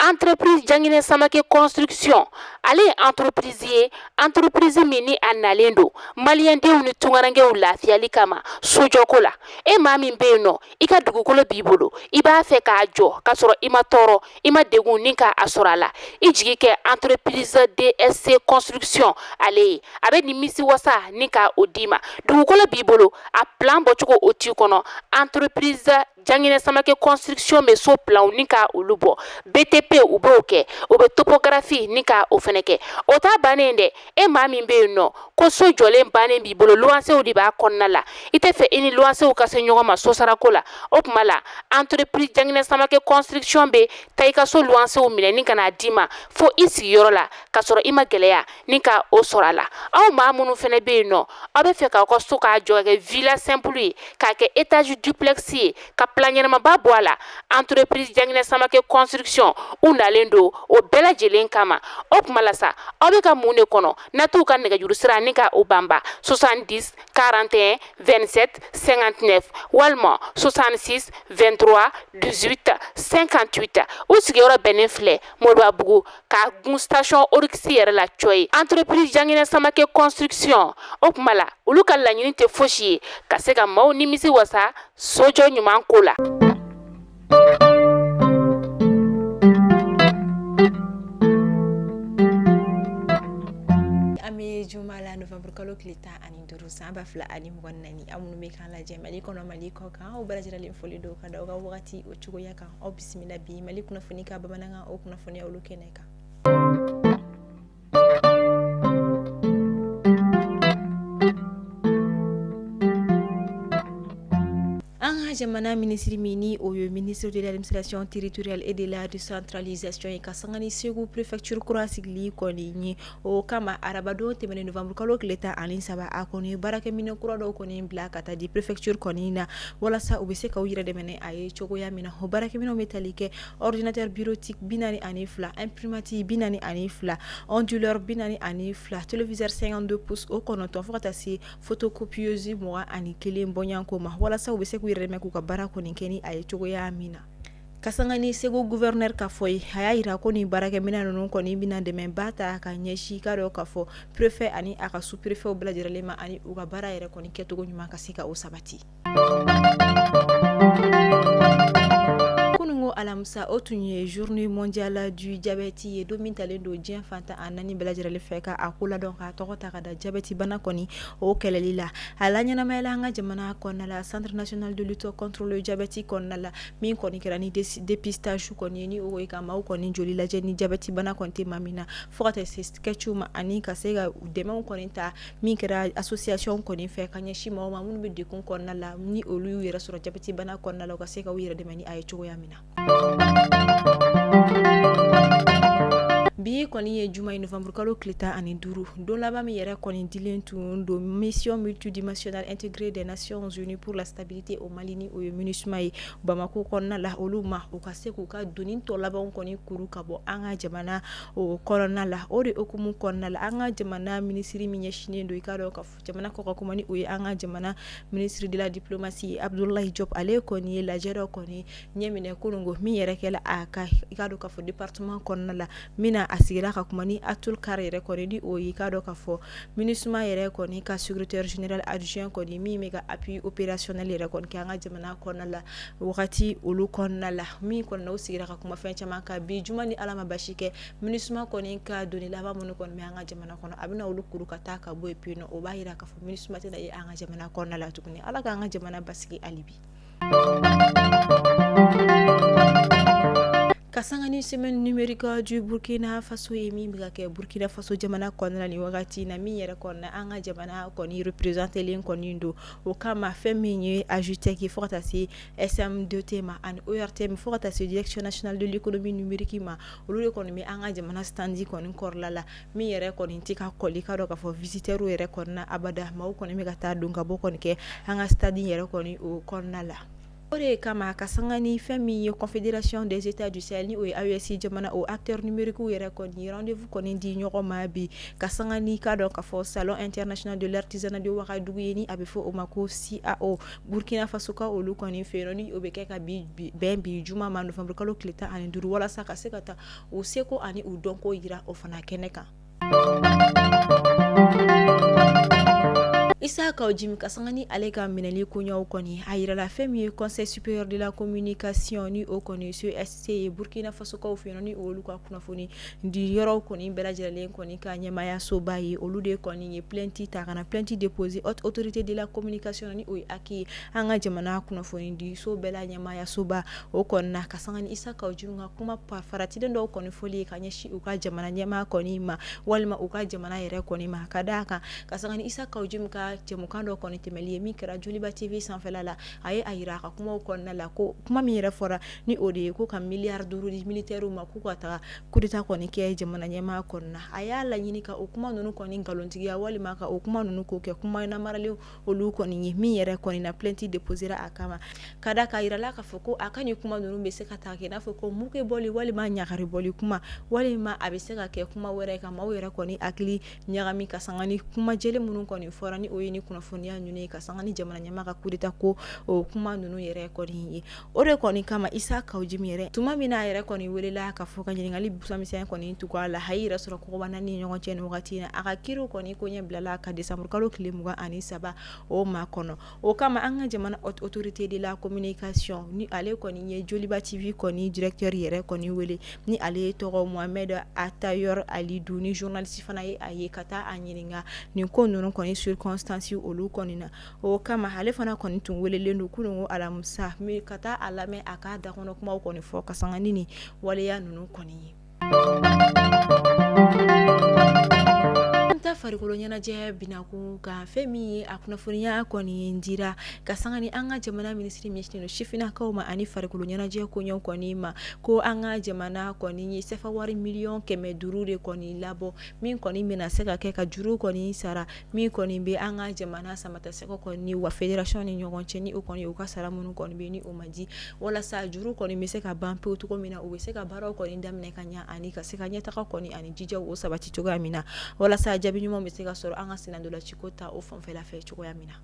Entreprise Janginɛ Samake Construction, ale ye entreprise ye, entreprise min ni a nalen don maliyɛndenw ni tunkarankew lafiyali kama sojɔko la. E maa min bɛ yen nɔ, i ka dugukolo b'i bolo, i b'a fɛ k'a jɔ k'a sɔrɔ i ma tɔɔrɔ, i ma degun ni k'a sɔrɔ a la, i jigi kɛ entreprise DSC Construction ale ye. A bɛ nimisi wasa ni ka o d'i ma. Dugukolo b'i bolo, a plan bɔcogo o t'i kɔnɔ, entreprise Janginɛ Samake Construction bɛ so planw ni ka olu bɔ. BTP u b'o kɛ, u bɛ topographie ni ka o fɛnɛ kɛ. O t'a bannen dɛ. E maa min bɛ yen nɔ ko so jɔlen bannen b'i bolo, luwansew de b'a kɔnɔna la, i tɛ fɛ i ni luwansew ka se ɲɔgɔn ma sosarako la, o tuma la entreprise Janginɛ Samake Construction bɛ taa i ka so luwansew minɛ ni ka n'a d'i ma fo i sigiyɔrɔ la, k'a sɔrɔ i ma gɛlɛya ni ka o sɔrɔ a la. Aw maa minnu fɛnɛ bɛ yen nɔ, aw bɛ fɛ k'aw ka so k'a jɔ kɛ villa simple ye, k'a kɛ étage duplex ye, ka plan ɲɛnamaba bɔ a la, entreprise Janginɛ Samake Construction u nalen don o bɛɛ lajɛlen kama. O tuma la sa, aw bɛ ka mun de kɔnɔ? Na t'u ka nɛgɛjuru sira ni ka o banba 70 41 27 59 walima 66 23 18 58. U sigiyɔrɔ bɛnnen filɛ Moribabugu ka gun station Oryx yɛrɛ la cɔyi. Entreprise Janginɛ Samake Construction, o tuma la olu ka laɲini tɛ fosi ye ka se ka maaw nimisi wasa sojɔ ɲuman ko la. An bɛ juma la, novembre kalo tile 15, san 2024. Aw minnu bɛ k'an lajɛ Mali kɔnɔ, Mali kɔ kan, aw bɛɛ lajɛlen foli don ka da aw ka wagati o cogoya kan. Aw bisimila bi Mali kunnafoni ka bamanankan o kunnafoniya olu kɛnɛ kan. An ka jamana minisiri min ni o ye ministre de l'administration territoriale et de la décentralisation ye, ka sanga ni Segu préfecture kura sigili kɔni ye, o kama arabadon tɛmɛnen novembre kalo tile 13, a kɔni ye baarakɛminɛn kura dɔw kɔni bila ka taa di préfecture kɔni na, walasa u bɛ se ka u yɛrɛ dɛmɛ a ye cogoya min na. O baarakɛminɛnw bɛ tali kɛ ordinateur bureautique 42, imprimante 42, onduleur 42, téléviseur 52 pouces o 9, fo ka taa se photocopieuse 21 bɔɲɔgɔnko ma, walasa u bɛ se k'u yɛrɛ dɛmɛ k'u ka baara kɔni kɛ ni a ye cogoya min na. Ka sanga ni Segu gouverneur ka fɔ ye, a y'a jira ko nin baarakɛminɛn ninnu kɔni bɛna dɛmɛba ta ka ɲɛsin k'a dɔn k'a fɔ préfet ani a ka sous préfet bɛɛ lajɛlen ma, ani u ka baara yɛrɛ kɔni kɛcogo ɲuman ka se ka o sabati. Kununko alamisa, o tun ye journée mondiale du diabète ye, don min talen don diɲɛ fan tan ani naani bɛɛ lajɛlen fɛ ka a ko ladɔn, k'a tɔgɔ ta ka da diabète bana kɔni o kɛlɛli la. A la ɲɛnamayala an ka jamana kɔnɔna la, Centre national de lutte contre le diabète kɔnɔna la, min kɔni kɛra ni dépistage kɔni ye, ni o ye ka maaw kɔni joli lajɛ ni diabète bana kɔni tɛ maa min na, fo ka taa se sketch ma, ani ka se ka dɛmɛw kɔni ta min kɛra association kɔni fɛ ka ɲɛsin maaw ma minnu bɛ degun kɔnɔna la, ni olu y'u yɛrɛ sɔrɔ diabète bana kɔnɔna la, u ka se ka u yɛrɛ dɛmɛ ni a ye cogoya min na. Bi kɔni ye juma ye, novembre kalo tile 15, don laban min yɛrɛ kɔni dilen tun don mission multidimensionnelle intégrée des Nations Unies pour la stabilité au Mali, ni o ye MINUSMA ye, Bamakɔ kɔnɔna la, olu ma u ka se k'u ka doni tɔ labanw kɔni kuru ka bɔ an ka jamana o kɔnɔna la. O de hukumu kɔnɔna la, an ka jamana minisiri min ɲɛsinnen don i k'a dɔn ka fɔ jamana kɔkan kuma, ni o ye an ka jamana ministre de la diplomatie ye, Abdoulaye Diop, ale kɔni ye lajɛ dɔ kɔni ɲɛminɛ kununko, min yɛrɛ kɛla a ka i k'a dɔn k'a fɔ département kɔnɔna la, min na a sigira ka kuma ni Atul Kar yɛrɛ kɔni, ni o ye i k'a dɔn k'a fɔ MINUSMA yɛrɛ kɔni ka secrétaire général adjoint kɔni, min bɛ ka appui opérationnel yɛrɛ kɔni kɛ an ka jamana kɔnɔna la wagati olu kɔnɔna la, min kɔni na u sigira ka kuma fɛn caman kan. Bi juma, ni Ala ma basi kɛ, MINUSMA kɔni ka doni laban minnu kɔni bɛ an ka jamana kɔnɔ, a bɛna olu kuru ka taa ka bɔ yen pewu. O b'a jira k'a fɔ MINUSMA tɛna ye an ka jamana kɔnɔna la tuguni. Ala k'an ka jamana basigi hali bi. Ka sanga ni semaine numérique du Burkina Faso ye, min bɛ ka kɛ Burkina Faso jamana kɔnɔna ni wagati na, min yɛrɛ kɔnɔna an ka jamana kɔni représentélen kɔni don, o kama fɛn min ye AGETIC, fo ka taa se SMDT ma, ani ORTM, fo ka taa se Direction nationale de l'économie numérique ma, olu de kɔni bɛ an ka jamana stand kɔni kɔrɔla la, min yɛrɛ kɔni tɛ ka kɔli ka dɔn k'a fɔ visiteurs yɛrɛ kɔnɔna abada. Maaw kɔni bɛ ka taa don ka bɔ kɔni kɛ an ka stade yɛrɛ kɔni o kɔnɔna la. O de kama ka sanga ni fɛn min ye Confédération des États du Sahel, ni o ye AES jamana, o acteurs numériques yɛrɛ kɔni rendez-vous kɔni di ɲɔgɔn ma bi, ka sanga ni k'a dɔn k'a fɔ Salon international de l'artisanat de Ouagadougou ye, ni a bɛ fɔ o ma ko SIAO, Burkina Faso ka olu kɔni fɛ yen, ni o bɛ kɛ ka bi bɛn bi juma ma, novembre kalo tile 15, walasa ka se ka taa u seko ani u dɔnko jira o fana kɛnɛ kan. Issa Kaou Djim, ka sanga ni ale ka minɛli koɲɛw kɔni, a yirala fɛn min ye Conseil supérieur de la communication, ni o kɔni CSC ye Burkina Faso kaw fɛ yen, ni olu ka kunnafoni di yɔrɔw kɔni bɛɛ lajɛlen kɔni ka ɲɛmaayasoba ye, olu de kɔni ye plainte ta ka na plainte déposer Haute Autorité de la communication, ni o ye HAC ye, an ka jamana kunnafoni di so bɛɛ la ɲɛmaayasoba o kɔni na, ka sanga ni Issa Kaou Djim ka kuma faratilen dɔw kɔni fɔli ye ka ɲɛsin u ka jamana ɲɛmaa kɔni ma, walima u ka jamana yɛrɛ kɔni ma. Ka d'a kan, ka sanga ni Issa Kaou Djim ka jɛmukan dɔ kɔni tɛmɛli ye min kɛra Joliba TV sanfɛla la, a ye a jira a ka kumaw kɔnɔna la ko kuma min yɛrɛ fɔra, ni o de ye ko ka miliyari 5 di militaires ma k'u ka taga coup d'état kɔni kɛ jamana ɲɛmaa kɔni na, a y'a laɲini ka o kuma ninnu kɔni nkalontigiya, walima ka o kuma ninnu k'o kɛ kuma namaralen olu kɔni ye, min yɛrɛ kɔni na plainte déposera a kama. Ka da k'a yirala k'a fɔ ko a ka nin kuma ninnu bɛ se ka taa kɛ i n'a fɔ ko muke bɔli walima ɲagari bɔli kuma, walima a bɛ se ka kɛ kuma wɛrɛ ka maaw yɛrɛ kɔni hakili ɲagami, ka sanga ni kuma jɛlen minnu kɔni fɔra, ni o ye ni kunnafoniya ninnu ye, ka sanga ni jamana ɲɛmaa ka coup d'état ko o kuma ninnu yɛrɛ kɔni ye. O de kɔni kama, Issa Kaou Djim yɛrɛ, tuma min na a yɛrɛ kɔni welela ka fɔ ka ɲininkali busamisɛn kɔni tugu a la, a y'i yɛrɛ sɔrɔ kogoba naani ni ɲɔgɔn cɛ nin wagati in na. A ka kiiriw kɔni koɲɛ bilala ka décembre kalo tile 23 o ma kɔnɔ. O kama, an ka jamana Haute Autorité de la communication, ni ale kɔni ye Joliba TV kɔni directeur yɛrɛ kɔni wele, ni ale tɔgɔ Mohamed Attayor Alidou, ni journaliste fana ye, a ye ka taa a ɲininka nin ko ninnu kɔni circonstances olu kɔni na. O kama, ale fana kɔni tun welelen don kunun alamisa ka taa a lamɛn a ka dakɔnɔ kumaw kɔni fɔ ka sanga ni nin waleya ninnu kɔni ye. An ta farikolo ɲɛnajɛ binakun kan, fɛn min ye a kunnafoniya kɔni dira ka sanga ni an ka jamana minisiri min ɲɛsinnen don sifinnakaw ma ani farikolo ɲɛnajɛ koɲɛw kɔni ma, ko an ka jamana kɔni ye sefa wari miliyɔn 500 de kɔni labɔ, min kɔni bɛna se ka kɛ ka juru kɔni sara min kɔni bɛ an ka jamana samatasɛgɛ kɔni wa fédération ni ɲɔgɔn cɛ, ni o kɔni u ka sara minnu kɔni bɛ ni o ma di, walasa juru kɔni bɛ se ka ban pewu cogo min na, u bɛ se ka baaraw kɔni daminɛ ka ɲɛ ani ka se ka ɲɛtaga kɔni ani jijaw o sabati cogoya min na, walasa jaabi ɲuman bɛ se ka sɔrɔ an ka sennantolaciko ta o fanfɛla fɛ cogoya min na.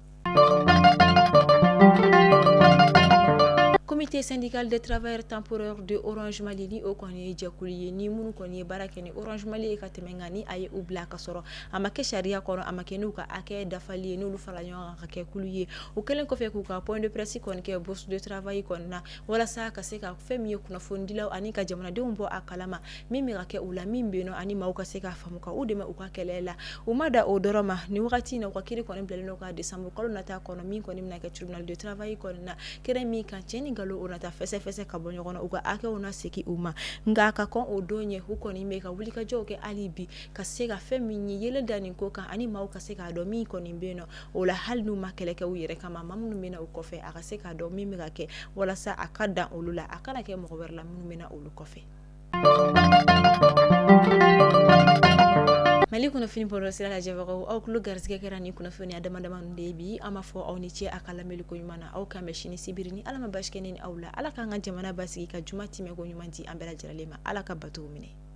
Comité syndical des travailleurs temporaires de Orange Mali, ni o kɔni ye jɛkulu ye ni minnu kɔni ye baara kɛ ni Orange Mali ye ka tɛmɛ, nka ni a ye u bila ka sɔrɔ a ma kɛ sariya kɔnɔ, a ma kɛ n'u ka hakɛ dafali ye, n'olu fara ɲɔgɔn kan ka kɛ kulu ye. O kɛlen kɔfɛ k'u ka point de presse kɔni kɛ bourse de travail kɔni na, walasa ka se ka fɛn min ye kunnafonidilaw ani ka jamanadenw bɔ a kalama min bɛ ka kɛ u la, min bɛ yen nɔ, ani maaw ka se k'a faamu ka u dɛmɛ u ka kɛlɛ la. U ma da o dɔrɔn ma, nin wagati in na, u ka kiri kɔni bilalen don ka décembre kalo nata kɔnɔ, min kɔni bɛna kɛ tribunal de travail kɔni na, kɛnɛ min kan cɛn ni nkalon o nata fɛsɛfɛsɛ ka bɔ ɲɔgɔn na, u ka hakɛw na segin u ma. Nka ka kɔn o don ɲɛ, u kɔni bɛ ka wulikajɔw kɛ hali bi ka se ka fɛn min ye yelen da nin ko kan, ani maaw ka se k'a dɔn min kɔni bɛ yen nɔ. O la, hali n'u ma kɛlɛ kɛ u yɛrɛ kama, maa minnu bɛ na u kɔfɛ, a ka se k'a dɔn min bɛ ka kɛ, walasa a ka dan olu la, a kana kɛ mɔgɔ wɛrɛ la minnu bɛ na olu kɔfɛ. Mali kunnafoni bɔlɔlɔ sira lajɛbagaw, aw tulo garisɛgɛ kɛra ni kunnafoniya dama dama de ye bi. An b'a fɔ aw ni ce a ka lamɛnli ko ɲuman na. Aw k'an bɛn sini sibiri, ni Ala ma basi kɛ ne ni aw la. Ala k'an ka jamana basigi, ka juma timɛ ko ɲuman di an bɛɛ lajɛlen ma. Ala ka bato minɛ.